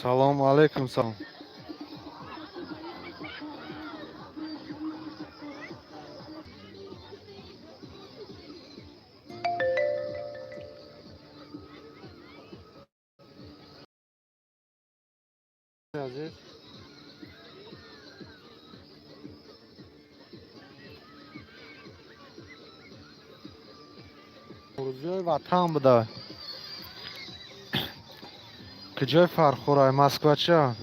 Салому алайкум, салом. Азиз, орзуи ватан буда. Куҷои Фархорай, Москвача?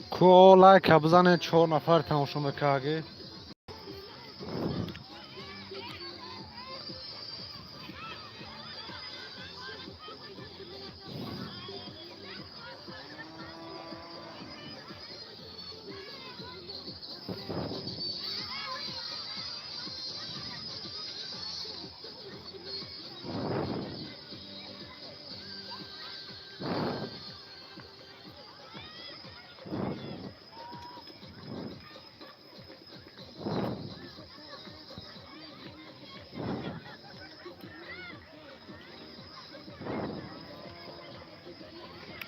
Ку лайка бизанед, чор нафар тамошо мекарди.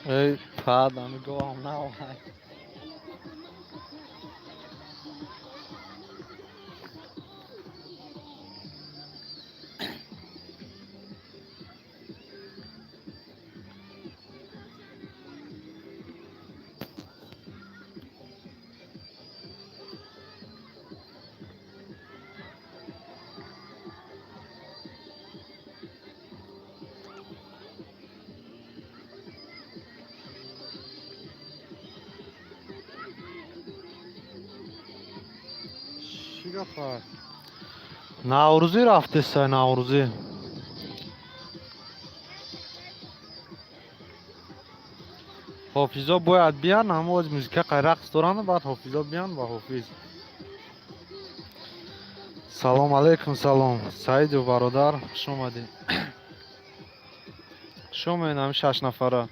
Эй, падам гоҳам наомад. Чӣ гапа? Наврӯзӣ рафтеса, наврӯзӣ. Ҳофизо бояд биян, ҳама оз музика қай рақс доранд, баъд ҳофизо биян ба ҳофиз. Салом алейкум, салом. Саидов бародар, хуш омадӣ. Хуш омадед ҳами шаш нафара.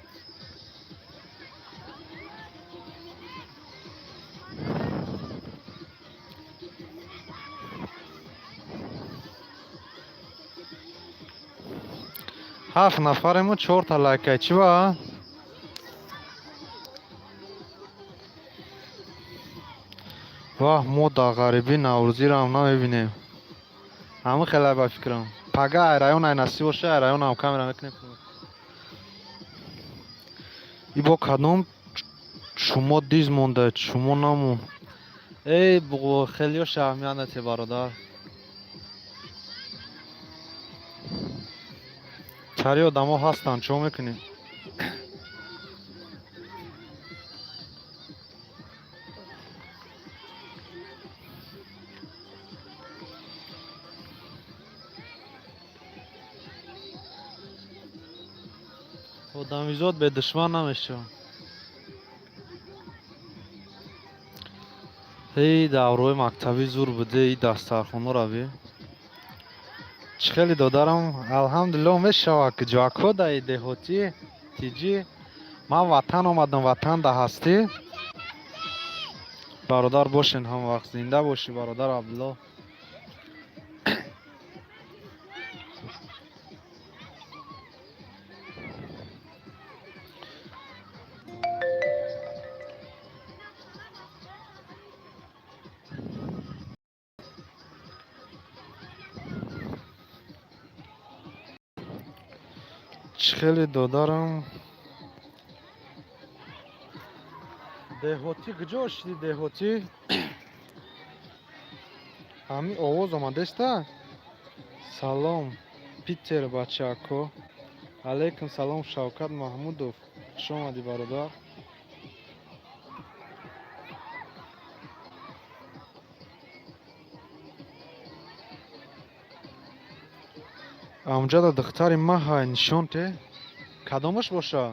Ҳафт нафарему чорта лайкай. Чӣ ба? Ваҳ, мо дар ғарибӣ наврӯзиро ҳам намебинем. Ҳамин хелай ба фикрам. Пага ай район ай насиб боша, ай районам камера мекунем. Ибо кадом шумо диз монда, шумо намон. Эй, бугу, хелиёш аҳамият нате, бародар. Чари одамо ҳастанд, чо мекунӣ? Одамизод бедушман намешавад. Эй, давраҳои мактабӣ зур буде, и дастархонаро би. Чӣ хеле додарам, алҳамдулилло, мешавад ки ҷоакҳо даи деҳотӣ, тиҷӣ. Ман ватан омадам, ватан да ҳастӣ. Бародар, бошен ҳама вақт, зинда бошӣ, бародар Абдулло. Чӣ хеле додарам? Деҳотӣ куҷо шидӣ, деҳотӣ? Ҳамин овоз омадеста? Салом, Питер бачаако. Алейкум салом, Шавкат Маҳмудов. Хуш омадӣ, бародар. Амҷада духтари маҳай, нишон те. Кадомаш боша?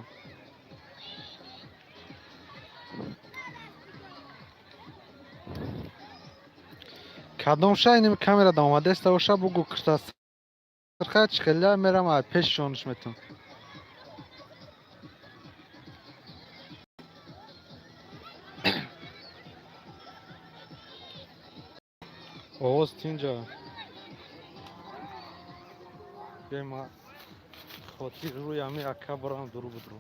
Кадомша иним камерада омадеста боша, бугу кирта сирха чӣ хеле мерам ай пеш шониш метум. Овоз тинҷа. Биёем, ма хотир рӯи ҳами ака барам дуру будуру.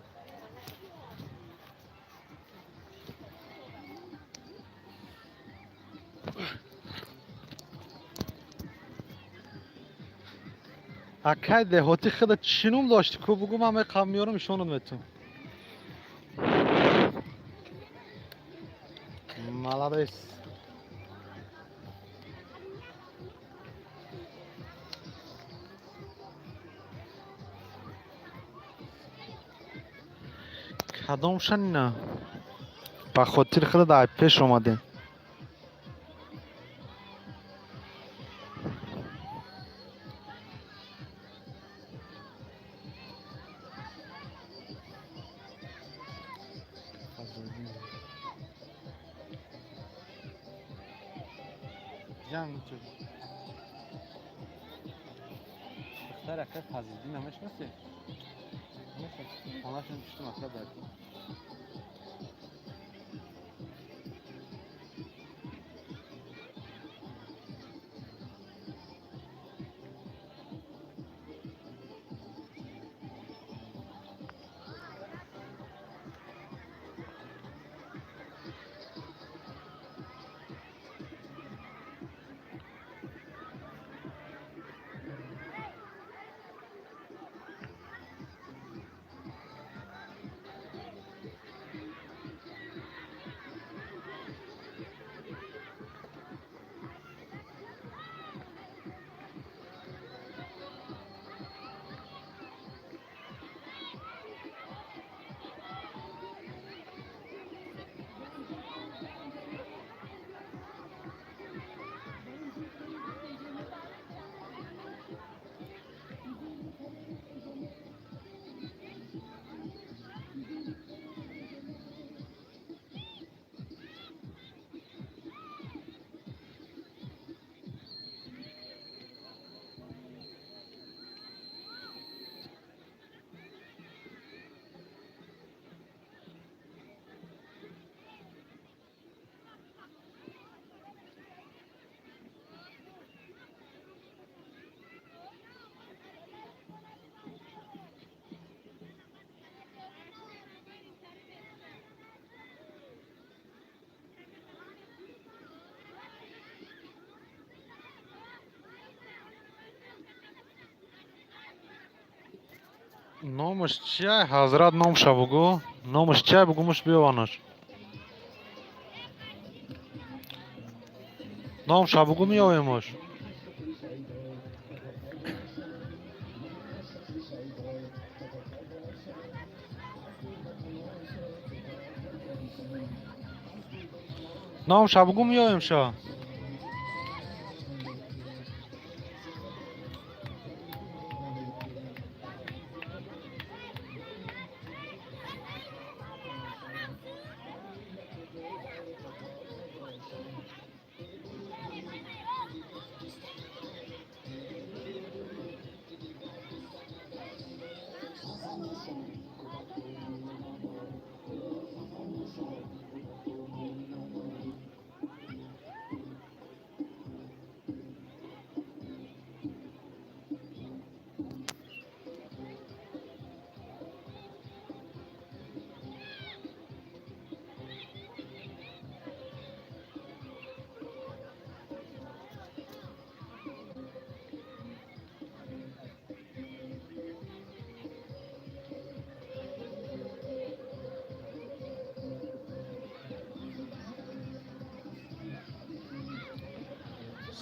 Акай деҳотӣ худа чӣ ном дошти? Ку бугӯ, ман меқам меёрам, ишонат метум. Молодец. Кадомша на? Ба хотири худа дар пеш омадем. Духтар ака Фазлиддин намешинасе? Хонашон пушти мактаб дар. Номаш чия, ҳазрат? Номша бугӯ, номаш чия бугӯмуш, биёванаш. Номша бугӯ, меёвемуш. Номша бугӯ, меёвемша.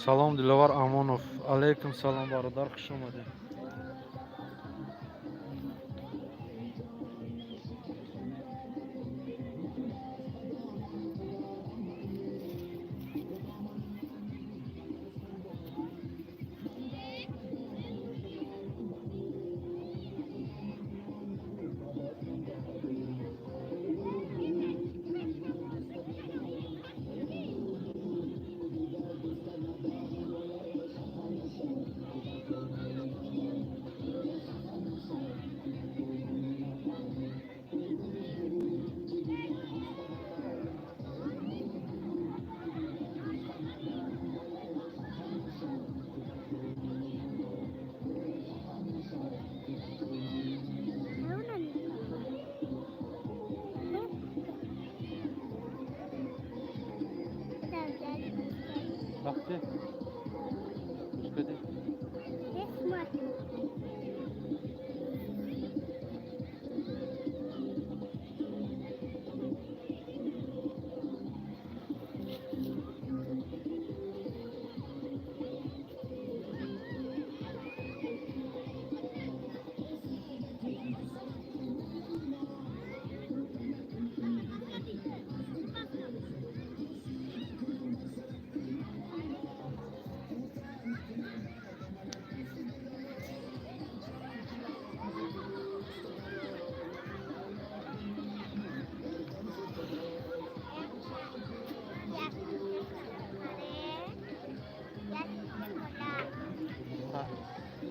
Салом, Диловар Амонов. Алайкум салом, бародар, хуш омадед. Рафтӣ? Гӯш кардӣ? Я смотрю.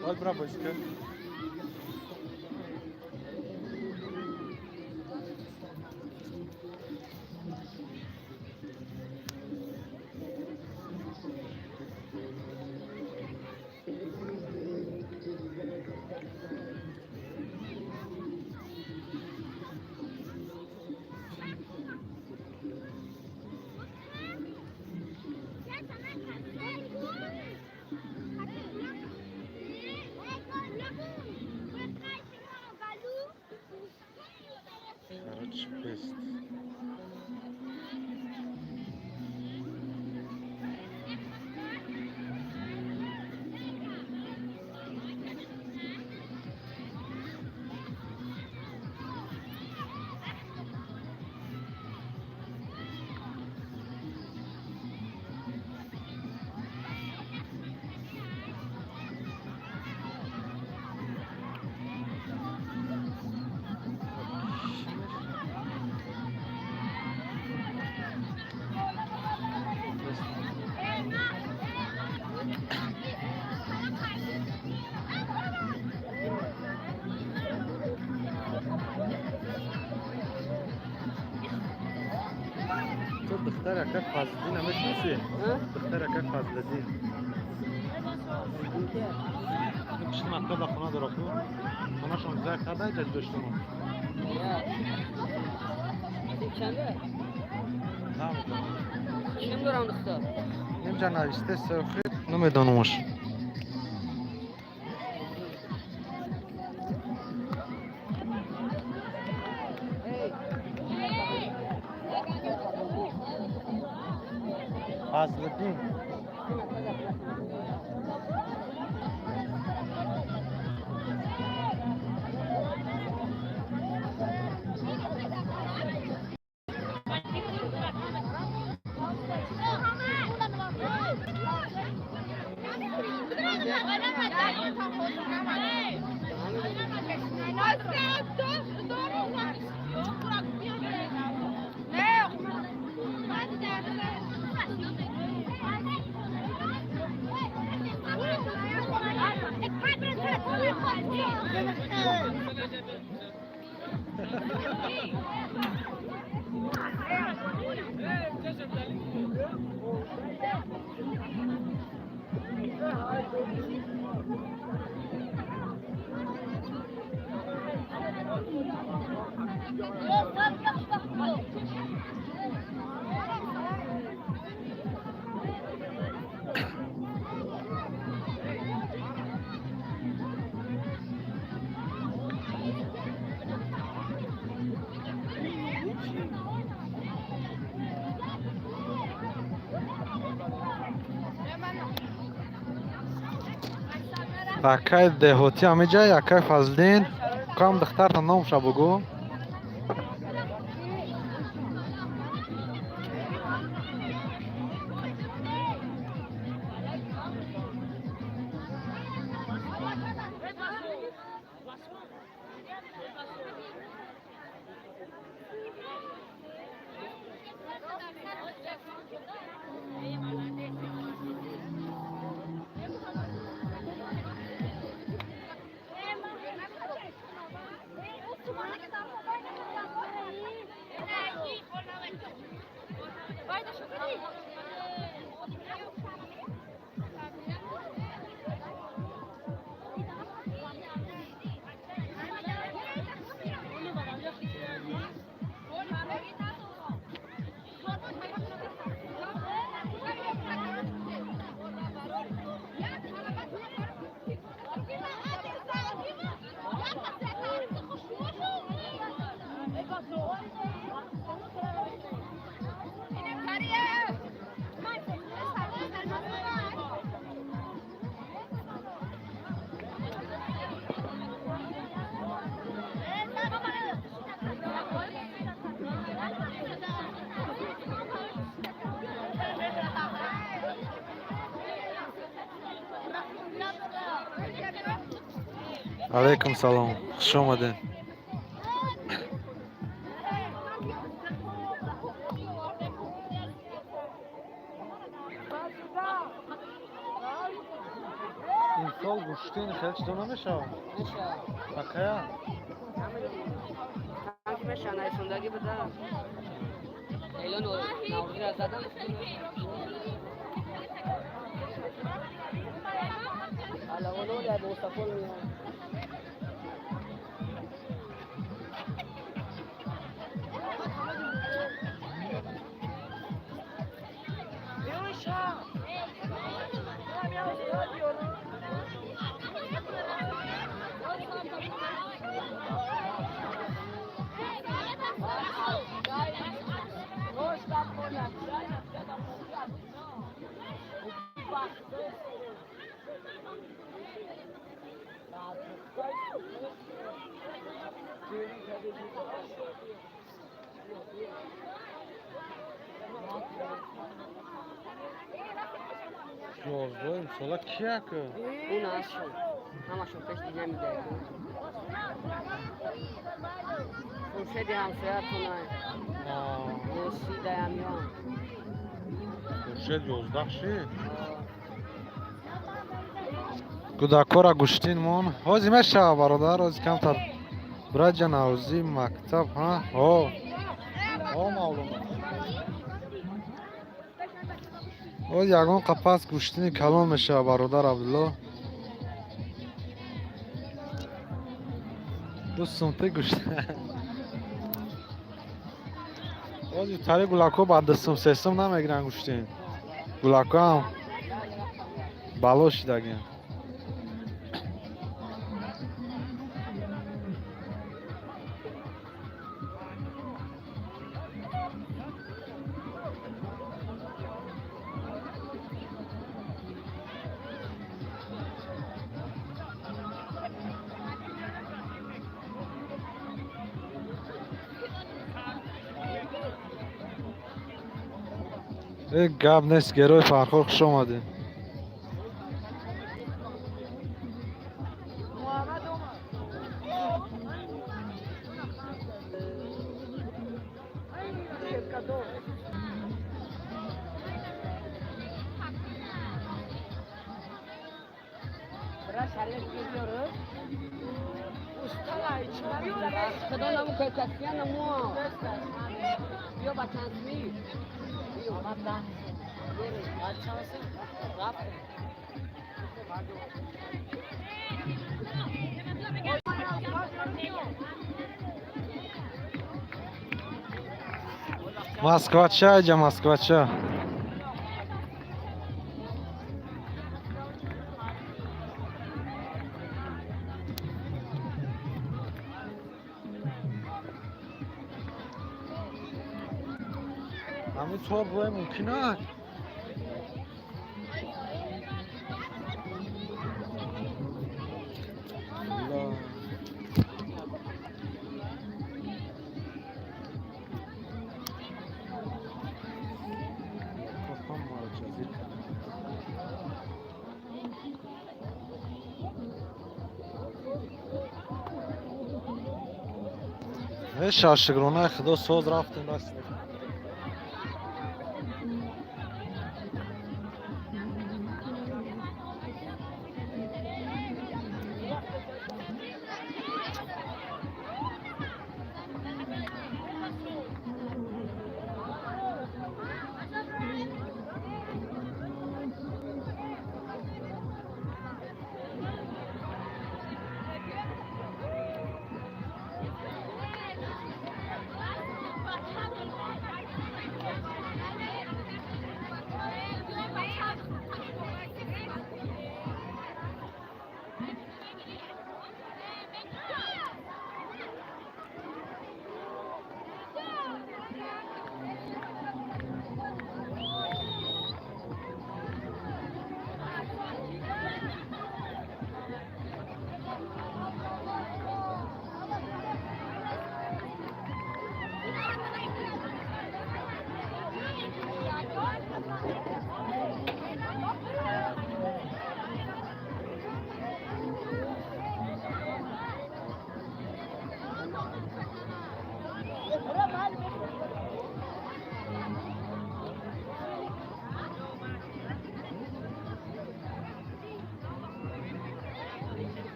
Бояд бира бозӣ кун. Короче, бест. Ту духтар ака Фазлиддина мешиносӣ? Духтар ака Фазлиддин. Пишти мактаба хона дора ку. Хонашон гузар карда ҷаҷ доштану. Чанде? Намедонам. Ким дорам, духтар? Инҷа нависте сохид, намедонамаш. Фазлиддин. Акай деҳотӣ ҳамиҷа, акай Фазлиддин. Кам духтарта номша бугӯ. Алейкум салом, хуш омадед. Имсол гӯштин хеле чизо намешавад? Бақая? Ёздаҳ имсола кия ку? Ҳамашон пеш дида медаед. Хуршеди ҳамсоятона. Лосидаямён. Хуршед 11 шид? Кӯдакҳоро гӯштин мон. Ҳозир мешава, бародар, ҳозир камтар бираҷа навзӣ мактаб, ҳа? Ҳо. Ҳо, Мавлоно. Ҳозир ягон қапас гӯштини калон мешава, бародар Абдулло. Ду сумти гӯшт. Ҳозир тари гулакҳо ба 2 сум, 3 сум намегиранд гӯштин. Гулакҳо ҳам бало шидагианд. Гап нест, герои Фархор, хуш омадед. Москвача, иҷа москвача. Ҳамин чор рӯй мумкин аст? Шашгронаи худо соз рафтем раст.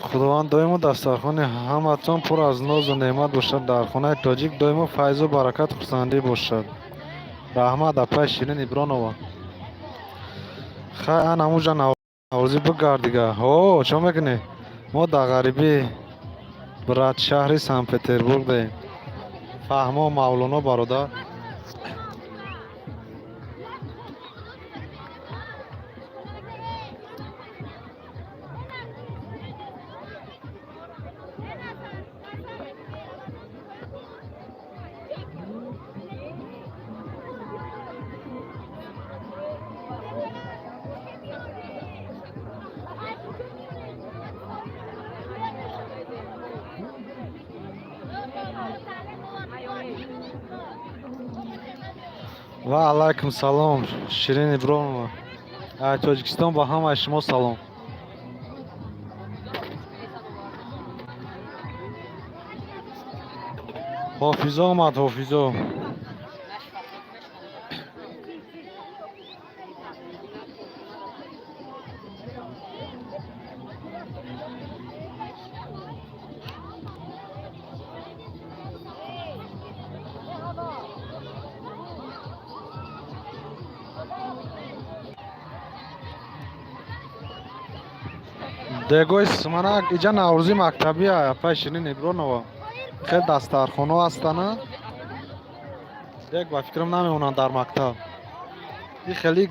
Худованд доимо дастархони ҳаматон пур аз нозу неъмат бошад. Дар хонаи тоҷик доимо файзу баракат, хурсандӣ бошад. Раҳмат, апай Ширин Ибронова. Хай, ан ҳамуҷа наврӯзӣ бигард дига. Ҳо, чо мекунӣ? Мо дар ғарибӣ, брат, шаҳри Санкт Петербург даем. Фаҳмо, Мавлоно бародар. Ва алайкум салом, Ширин Иброҳимова. Ай Тоҷикистон ба ҳамаи шумо салом. Ҳофизо омад, Ҳофизо. Дегои Суманак, иҷа наврӯзи мактабия, апай Ширин Ибронова. Хел дастархоно ҳастана. Дег ба фикрам намемонанд дар мактаб. И хеле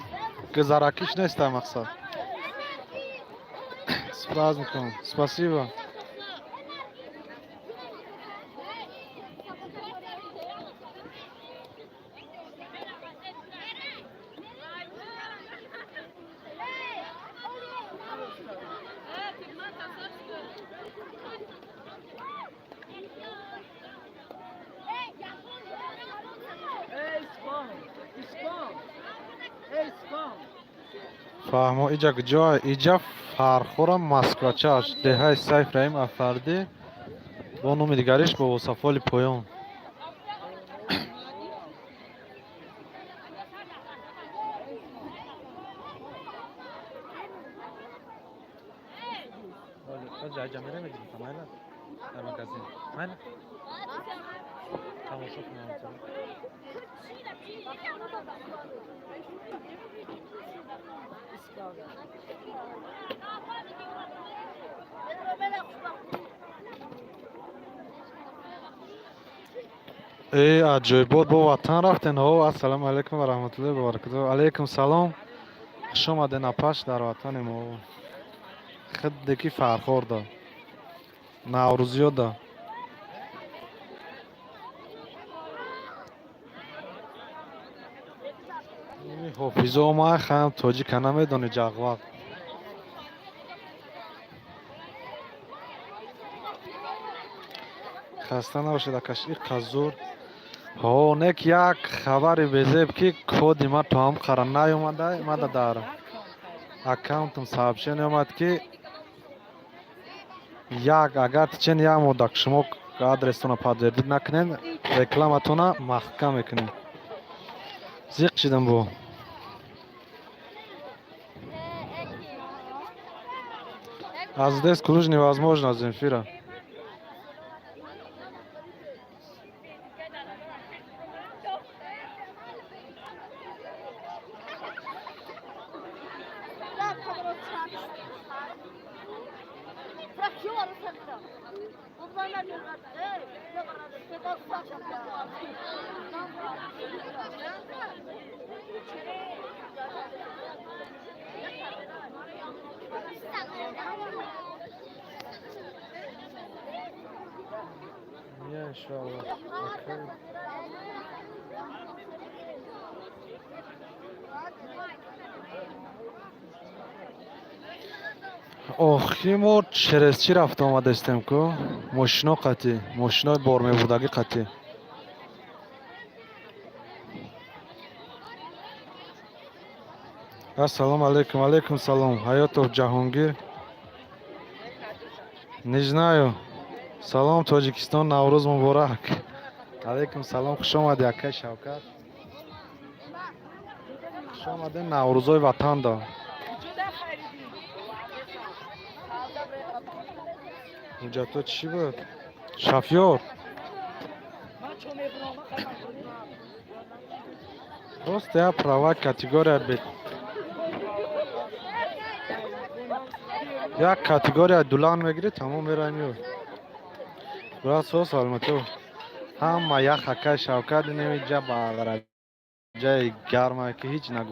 гузаракиш неста мақсад. С праздником. Спасибо. Фаҳмо, иҷа куҷо? Иҷа Фархора, Москвачаш, деҳаи Сайф Раҳим Афардӣ, бо номи дигариш Бобосафоли Поён. Э, аҷоибот, бо ватан рафтен. Ҳо, ассалому алайкум ва раҳматуллоҳи ва баракатуҳ. Алайкум салом. Хуш омаден, апаш, дар ватани мо. Худде ки Фархор да. Наврӯзиё да. Ҳофизо омад, хаям тоҷика намедони, ҷағвақ. Хаста набошед, акаш, иқа зур. Ҳо, нек як хабари безеб, ки коди ма то ҳам қара наёмада, мада дар аккаунтам сообщение омад, ки як агар течение як муддат шумо адрестона подтвердить накунед, рекламатона маҳкам мекунем. Зиқ шидам бо. А здесь ключ невозможно, Земфира. Yeah, inshallah. Okay. Охи, мо через чӣ рафта омадастем ку? Мошино қатӣ, мошинои бор мебурдагӣ қатӣ. Ассалому алайкум, алайкум салом. Ҳаётов Ҷаҳонгир. Не знаю. Салом, Тоҷикистон, Наврӯз муборак. Алайкум салом, хуш омадӣ, акай Шавкат. Хуш омадед наврӯзои ватанда. Ҳуҷҷатҳо чӣ буд, шофёр? Просто я права категория Б, як категория дулан мегирӣ, тамом, мерай, меой. Брат, со саломатӣ ҳама. Як ҳакай Шавкат инамиҷа ба дараҷаи гарма, ки ҳеҷ нагу.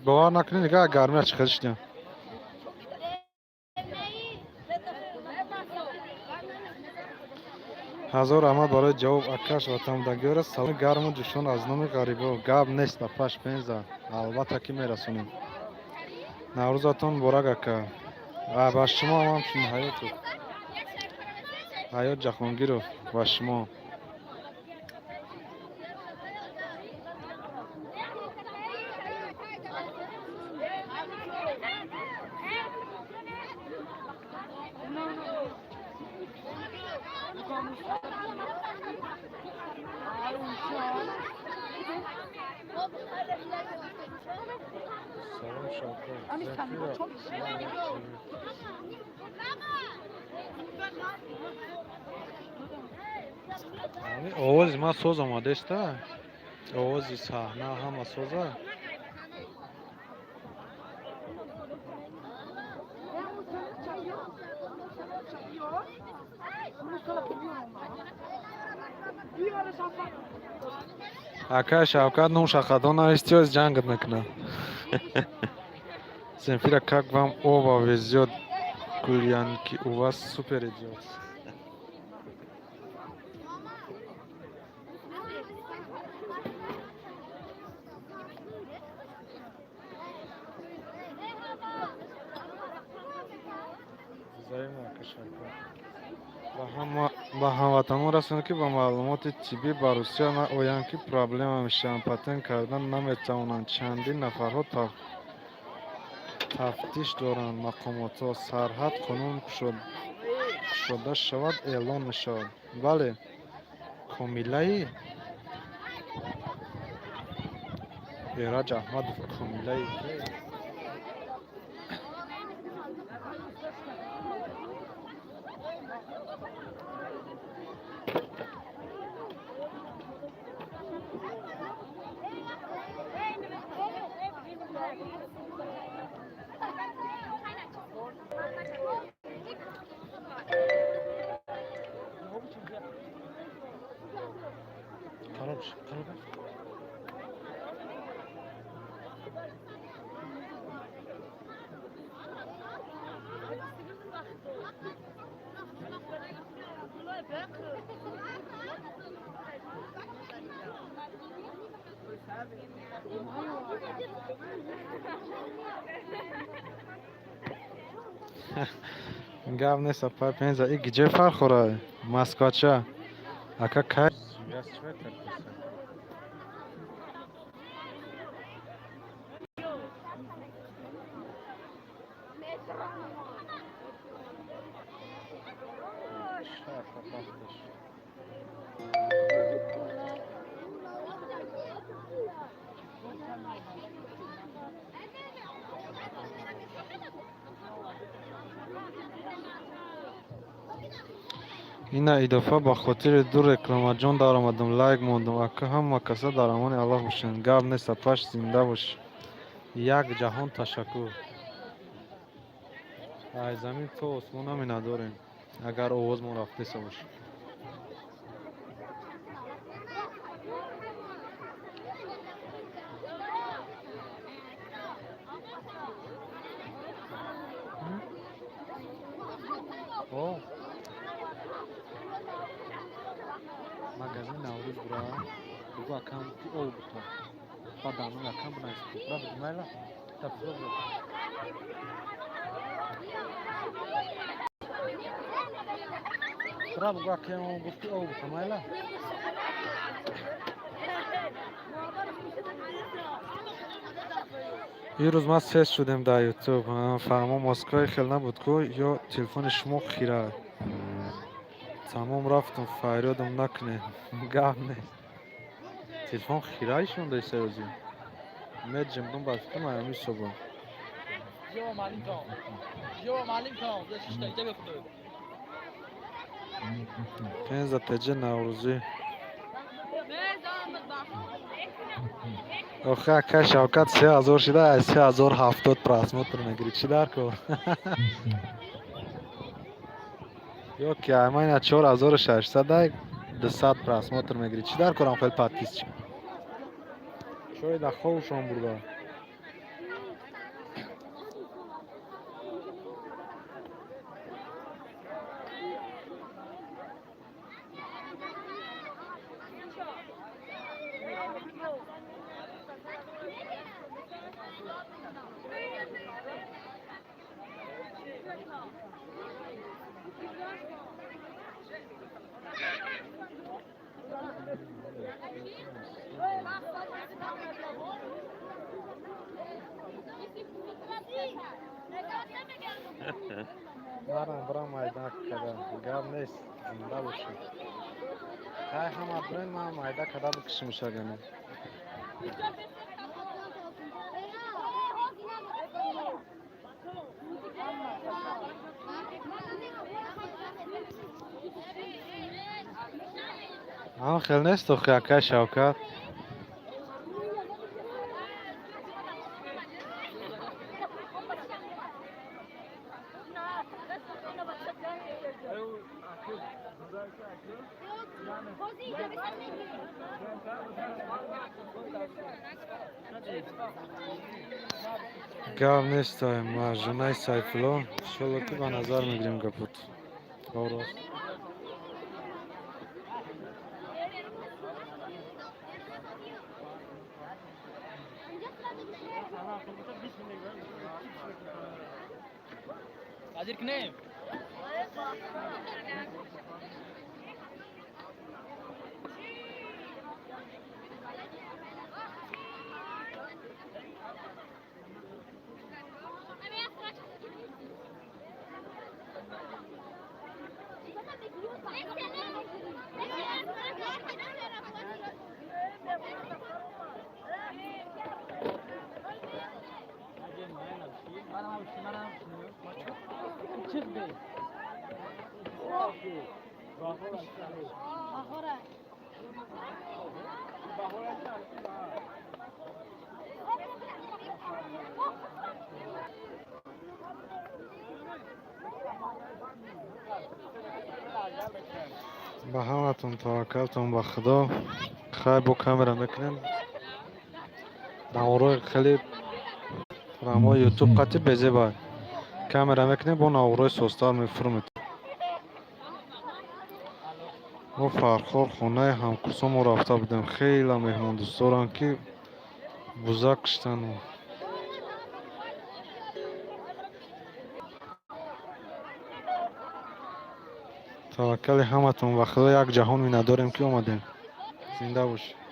Бовар накунӣ, нигаҳ, гармия чӣ хел шидем. Ҳазор раҳмат барои ҷавоб, акаш ватанбудагиёра. Саломи гарму ҷӯшон аз номи ғарибо. Гап нест, апаш Пенза, албатта ки мерасонем. Наврӯзатон муборак, ака. Ба шумо ҳам ҳамчунин. Ҳаёту Ҳаёт Ҷаҳонгиров, ба шумо. Салом, Шавкат. Земфира. Овози ман соз омадеста? Овози саҳна ҳама соза? Акай Шавкат, нум шахадон нависти, оз ҷангат мекунад. Земфира, как вам оба везет? Гульянки у вас супер идет. Взаимно, ака Шавкат. Ба ҳамватанон расонед, ки ба маълумоти тиббӣ ба Русия наоянд, ки проблема мешаванд, патент кардан наметавонанд. Чандин нафарҳо тафтиш доранд мақомотҳо. Сарҳад қонун кушода шавад, эълон мешавад. Бале, Комилаи Эраҷ Аҳмадов, Комилаи. Короче, короче. Гап нест, апай Пенза. И где Фархора? Москвача. Ака, кай? Связь чӣ кард? Шафа бахташ. Ина идофа ба хотири ду рекламаҷон даромадам, лайк мондам. Ака, ҳама каса дар амони Аллоҳ бошанд. Гап нест, апаш, зинда бош. Як ҷаҳон ташаккур. Ай замин то осмон ҳаме надорем, агар овозмон рафтеса бошад. О, магазин Наврӯз бура, бугу акам ки ов буто. Ба данон акам бинавис. Бра, бугу майла. Та бра, бра. Бра, бугу акам гуфт ки ов буто, майла. Ирӯз ма сес шудем дар Ютуб. Фаҳмо, Москваи хел набуд ку, ё телефони шумо хира. Тамом, рафтам, фарёдам накунед. Гап нест. Телефон хираишон дошта, меҷимдум, ба фикрам, ами ҳисоба. Ё маълим кам. Ё маълим кам. Я шишта иҷа бехудо. Пенза теҷа наврӯзӣ. Охи, ака Шавкат, 3000 шида, аз 3070 просмотр мегирӣ, чӣ дар кор? Ё ки аймайна 4600, 200 просмотр мегирӣ, чӣ дар корам? Хел подписчик чой да ховшон бурда. Марам бирам майда када, гап нест, зинда бошед. Хай, ҳама бирен, ман майда када бикишимушагана. Ҳам хел нест, охи, акай Шавкат. Гап нест, маржунаи Сайфулло, иншолло, ки ба назар мегирем гапот. Рост. Ҳозир кунем. Ба ҳаматон таваккалтон ба Худо. Хай, бо камера мекунем. Наворои хеле рамои Ютуб қатӣ безеба. Камера мекунем, бо наворои созтар мефурмед. Мо Фархор хонаи ҳамкурсомо рафта будем. Хеле меҳмондӯстдоранд, ки буза киштану таваккали ҳаматон ба Худо, як ҷаҳон миннатдорем, ки омадем. Зинда бошед.